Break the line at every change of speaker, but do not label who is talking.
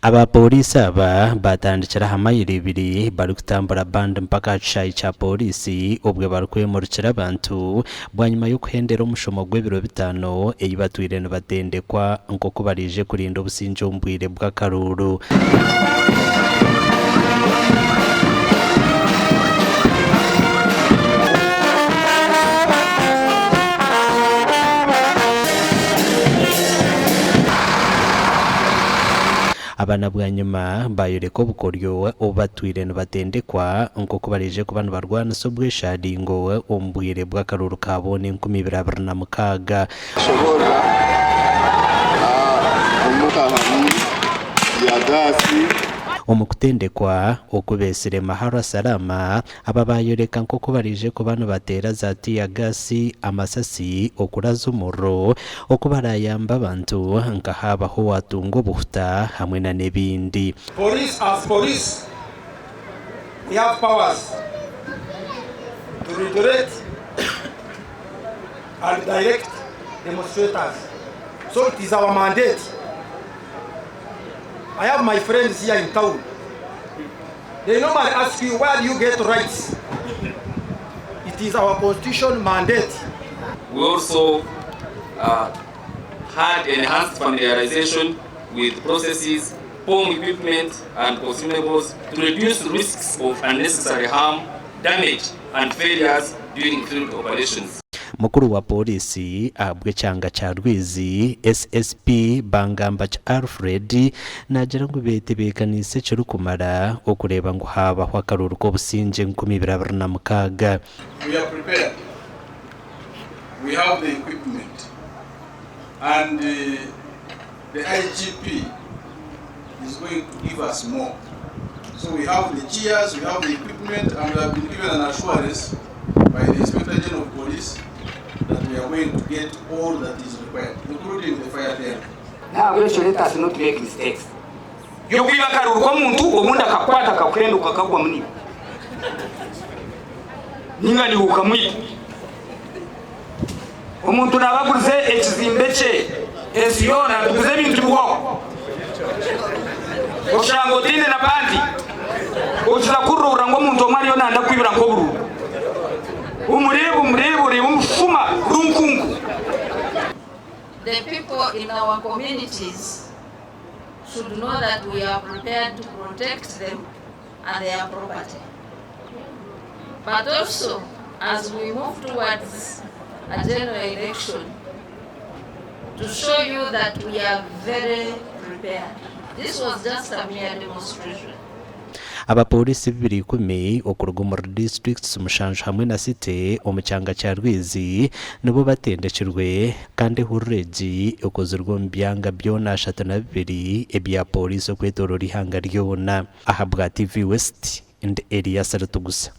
Aba pooriisi aba baatandikire aha mayiro ibiri barikutambura bandi mpaka aha kishaayi kya pooriisi obwe barikwemurikira abantu bwanyima y'okuhendera omushomo gw'ebiro bitaano ei batwire nibatendekwa nk'oku baraije kurinda obusingye omu bwire bw'akaruuru. Aba na bwanyima baayoreka obukoryo obu batwire nibatendekwa nk'oku baraije kuba nibarwanisa obwesharingo omu bwire bw'akaruuru ka boona 2026.
Shoboorora omuka harimu teargaasi.
Omu kutendekwa oku beetsire Maharwa Salama, Aba baayoreka nk'oku baraije kuba nibateera za tiya gaasi, amasasi, okuraza omuriro, oku baraayambe abantu nka haabaho owaatunga obuhuta hamwe na n'ebindi.
Police as police we have powers to redirect and direct demonstrators so it is our mandate I have my friends here in town They normally ask you where do you get rights? It is our constitution mandate.
We also had enhanced familiarization with processes, POM equipment and consumables to reduce risks of unnecessary harm, damage and failures during field operations.
Mukuru wa Pooriisi ahabw'ekyanga kya Rwizi, SSP Bangambaki Alfred naagira ngu betebeekaniise ekirikumara okureeba ngu haabaho akaruuru k'obusingye 2026.
We are prepared, we have the equipment and the IGP is going to give us more. So we have the chairs, we have the equipment and we have been given an assurance by the Inspector General of Police that we are going to get all that is required including the fire tent.
N'ahabw'ekyo let us not make mistakes y'okwiba akaruuru k'omuntu obundi akakukwata akakuhenduka akagwamu naiwe ninga naiwe okamwita. Omuntu naaba agurize ekizimbe kye ensi yoona nituguza ebintu bihwaho oshanga otaine na panti okiza kururuura ngu omuntu omwe ariyo nayenda kukwibira nk'oburuuru omureebe omureebe oreebe omushuma runkunku.
The people in our communities should know that we are prepared to protect them and their property. But also, as we move towards a general election, to show you that we are very prepared. This was just a mere demonstration.
Abapooriisi 210 okuruga omuri disiturikiti mushanju hamwe na city omu kyanga kya Rwizi nibo batendekirwe kandi ehururu egi ekozirwe omu byanga byona 32 ebya pooriisi okwetooroora eihanga ryona. Ahabwa TV West, ndi Elias Ritugusa.